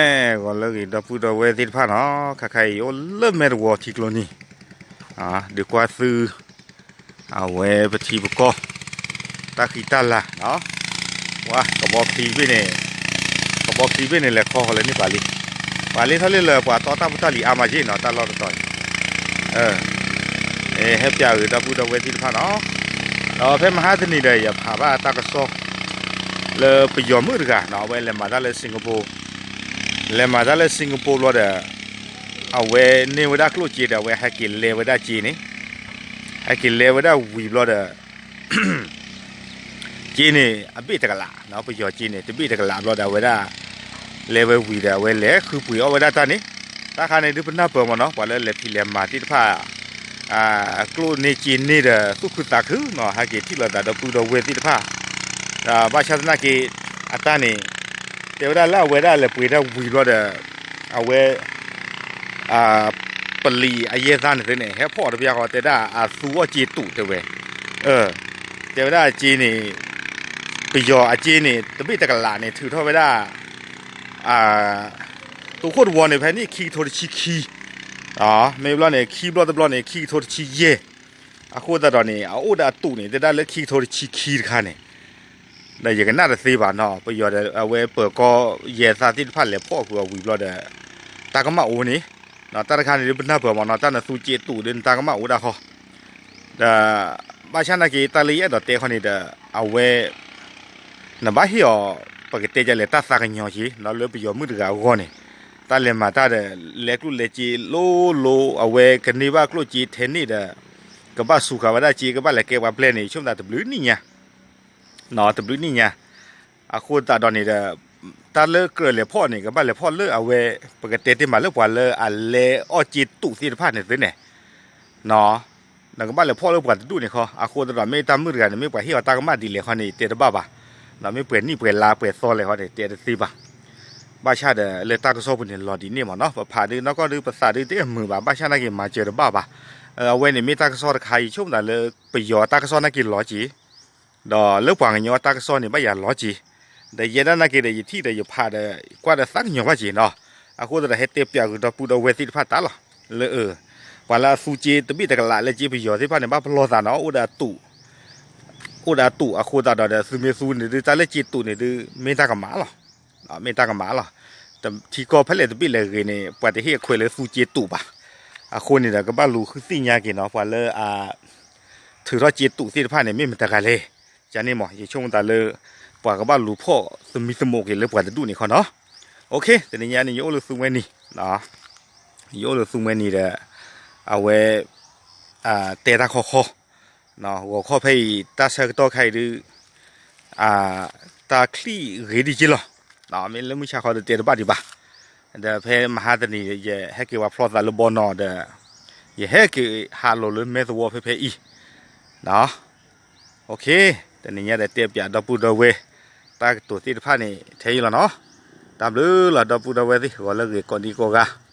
ဂီၤလၢအဂ့ၤ ဒီပုၢ်ဒီဝဲၢ်သ့ၣ်တဖၣ်နီၤ, ခဲခါအံၤယအိၣ်လၢမဲာ်တဝီထံကျိနံၤ, ဒုးကွၢ်သု အဝဲပထံပကီၢ် တၢ်ဃံတၢ်လၤနီၤ, ဝါ ကဘီချံဘ့ၣ်န့ၣ်, ကဘီချံဘ့ၣ်န့ၣ် လဲၤခီဃီၤလၢန့ၣ်ပာ်လံ, ပာ်လံထီၣ်လံလၢပှၤတီတၢ်ဖိတၢ်လံၤအါမးက့နီၤ, တၢ်လီၢ်တတီၤအံၤ ဟဲပၠးဂ့ၤဒီပုၢ်ဒီဝဲၢ်သ့ၣ်တဖၣ်နီၤ, ဒီးဖဲမဟါတနံၤဒီး ယဖးဘၣ်တၢ်ကစီၣ် လၢပယီၤမုၣ်တဂၤနီၤ, အဝဲလဲၤမၤတၢ်လၢ Singapore, လဲၤမၤတၢ်လၢ Singapore ဘျီဒီး အဝဲန့ၢ်ဝဲဒၣ်ကျိၣ်စ့ဒီး အဝဲဟဲက့ၤလဲဝဲဒၣ်စ့န့ၣ်, ဟဲက့ၤလဲဝဲဒၣ်ဝံၤဘျီဒီး စ့န့ၣ် အဘ့ၣ်တကလးနီၤ, ပယီၤစ့န့ၣ် တဘ့ၣ်တကလးဘျီဒီး အဝဲဒၣ် လဲဝဲဝံၤဒီး အဝဲလဲၤဃုပှ့ၤအီၣ်ဝဲဒၣ်တၢ်န့ၣ်, တၢ်ခါန့ၣ်ဒုးပနၢ်ပၢၢ်မးနီၤ, ပှၤလၢလဲၤဖံးလဲၤမၤသ့ၣ်တဖၣ် ကျိၣ်န့ၢ်စ့န့ၢ်ဒီး သူၣ်ခုသးခုနီၤ, ဟဲက့ၤထံၣ်လိာ်သးဒီပုၢ်ဒီဝဲၢ်သ့ၣ်တဖၣ်, ဒီးဘၣ်ဆၣ်သနာ်က့ အတၢ်န့ၣ် တဲဝဲဒၣ်လၢအဝဲဒၣ်လဲၤပှ့ၤတၢ်ဝံၤဘျီဒီး အဝဲ ပလံၤအယဲၢ်သၣ်န့ၣ်သ့န့ၣ် ဟဲဖီၣ်တပျၢ်ဃီ တဲဒၣ်အသူအီၣ်စ့တူာ်တဲဝဲ, တဲဝဲဒၣ်အစ့န့ၣ် ပယီၤအစ့န့ၣ် တဘ့ၣ်တကလးန့ၣ် ထုးထီၣ်ဝဲဒၣ် တိခိၣ်တဝီန့ၣ် ဖဲန့ၣ်ခံကထိတဆံခံ, မ့ၢ်ဘျီန့ၣ် ခံဘျီတဘျီန့ၣ် ခံကထိတဆံယဲၢ်, အဃိသတးဒီးန့ၣ် အအိၣ်ဒီးအတူာ်န့ၣ် တဲဒၣ်လၢခံကထိတဆံခံတခါန့ၣ်, ဒီးယကနၣ်တသ့ဘၣ်နီၤ, ပယီၤဒီး အဝဲပၢၤကီၢ်ယဲၢ်သၣ်သ့ၣ်တဖၣ်လဲၤဖီၣ်ဃုာ်အဝံၤဘျီဒီး တၢ်ကမၣ်အိၣ်န့ၣ်, တၢ်တခါန့ၣ်ဒုးပနၢ်ပၢၢ်မးနီၤ, တၢ်နသူစ့တူာ်ဒီးနတၢ်ကမၣ်အိၣ်ဒၣ်ဃီ, ဒီး ဘၣ်ဆၣ်နာ်က့ တၢ်လၢယအဲၣ်ဒိးတဲခီန့ၣ်ဒီး အဝဲ နဘၣ်ဟ့ၣ်အီၤ ပကတဲဒ်လဲၣ် တၢ်သးကညီၤက့ၤနီၤ, လၢပယီၤမုၣ်တဂၤအဂီၢ်န့ၣ်, တၢ်လဲၤမၤတၢ်ဒီး လဲကျိၣ်လဲစ့လိၤလိၤ အဝဲကန့ၢ်ဘၣ်ကျိၣ်စ့ထဲန့ၣ်ဒီး ကဘၣ်စူၤဃာ်ဝဲဒၣ်စ့ ကဘၣ်လဲၤကဲပှၤပျဲၢ်န့ၣ် ဆိကမိၣ်သးတဘျုးနံၣ်ညါ တဘျုးနံၣ်ညါ, အဃိသတးဒီးန့ၣ်ဒီး တၢ်လၢကြၢးလဲၤဖီၣ်န့ၣ် ကဘၣ်လဲၤဖီၣ်လၢအဝဲ ပကတဲတ့ၢ်မးလၢပှၤလၢအလဲအီၣ်စ့တူာ်သ့ၣ်တဖၣ်န့ၣ်သ့န့ၣ် နကဘၣ်လဲၤဖီၣ်လၢပှၤတဒူၣ်န့ၣ်ခီ, အဃိသတးဒီး မ့ၢ်တၢ်မုၣ်တဂၤန့ၣ် မ့ၢ်ပှၤဟ့ၣ်အီၤတၢ်ကမၣ်ဒ်လဲၣ်ခီန့ၣ် တဲတဘၣ်ဘၣ်, မ့ၢ်ပှဲၤနံၣ်ပှဲၤလါပှဲၤသီလဲၣ်ခီန့ၣ် တဲတသ့ဘၣ်, ဘၣ်ဆၣ်ဒီးလၢတၢ်ကစီၣ်ပူၤန့ၣ် လီၤဒ်န့ၣ်မးနီၤ, ပဖးဒုးနီၢ်ကီၢ်ဒုး ပသးဒုးတအဲၣ်မုာ်ဘၣ်, ဘၣ်ဆၣ်နာ်က့ မၤစၢၤတဘၣ်ဘၣ်, အဝဲန့ၣ်မ့ၢ်တၢ်ကစီၣ်တခါအံၤ ဆိကမိၣ်သးလၢ ပယီၤတၢ်ကစီၣ်နာ်က့လီၤက့ၤ ဒီးလၢပှၤကညီတၢ်ကစီၣ်န့ၣ် ဘၣ်ယၤလီၤက့ၤ, ဒီးယဲဒၣ်နာ်က့ဒီး ယထံၣ်ဒီးယဖးဒီး ကွၢ်ဒီးသးကညီၤဘၣ်က့ၤနီၤ, အဃိသတးဒီး ဟဲတဲပၠးဂ့ၤဒီပုၢ်ဒီဝဲၢ်သ့ၣ်တဖၣ်တၢ်လီၤ, လၢ ပှၤလၢအသူစ့တဘ့ၣ်တကလးလၢစ့ပယီၤသ့ၣ်တဖၣ်န့ၣ် ဘၣ်ပလီၢ်သးနီၤ, အိၣ်ဒီးအတူာ်, အိၣ်ဒီးအတူာ်အဃိသတးဒီး သုမ့ၢ်သူန့ၣ်ဒုး တၢ်လၢစ့တူာ်န့ၣ်ဒုး မ့ၢ်တၢ်ကမၣ်လီၤ, မ့ၢ်တၢ်ကမၣ်လီၤ, ထံကီၢ်ဖဲလဲၣ်တဘ့ၣ်လဲၣ်ဂ့ၤန့ၣ် ပှၤတဟ့ၣ်အခွဲးလၢသူစ့တူာ်ဘၣ်, အဃိန့ၣ်ဒီး ကဘၣ်လူၤဃုသ့ၣ်ညါက့ၤနီၤ, ပှၤလၢအ ထုးထီၣ်စ့တူာ်သ့ၣ်တဖၣ်န့ၣ် မ့ၢ်မတၤတဂၤလဲၣ်, ယန့ၣ်မး ယဆိကမိၣ်သးလၢ ပှၤကဘၣ်လူၤဖီၣ်သမံသမိးက့ၤလၢပှၤတဒူၣ်န့ၣ်ခီနီၤ, တနံၤညါန့ၣ် ယအိၣ်လၢသူမှဲနံၤ, ယအိၣ်လၢသူမှဲနံၤဒီး အဝဲ တဲတၢ်ခီခီ, ဂီၤခီဖဲအံၤ တၢ်ဆၢကတီၢ်ခါအံၤဒုး တၢ်ချံၣ်ဂ့ၤဒံးက့လီၤ, မ့ၢ်လၢမုၢ်ဆါခီဒီးတဲတဘၣ်ဒံးဘၣ်, ဒီးဖဲမဟါတနံၤ ယဟဲက့ၤဝဲဖျီသးလၢဘီနီၤဒီး ယဟဲက့ၤဟးလီၤလၢမဲာ်သဝီဖဲဖဲအံၤ, တနံၤညါဒီးတဲပၠးဒီပုၢ်ဒီဝဲၢ် တၢ်ကတိၤသ့ၣ်တဖၣ်န့ၣ် ထဲအံၤလီၤနီၤ, တၢ်ဘျုးလီၤဒီပုၢ်ဒီဝဲၢ်သ့ၣ် ဂီၤလၢအဂ့ၤကိးဒံကိးဂၤ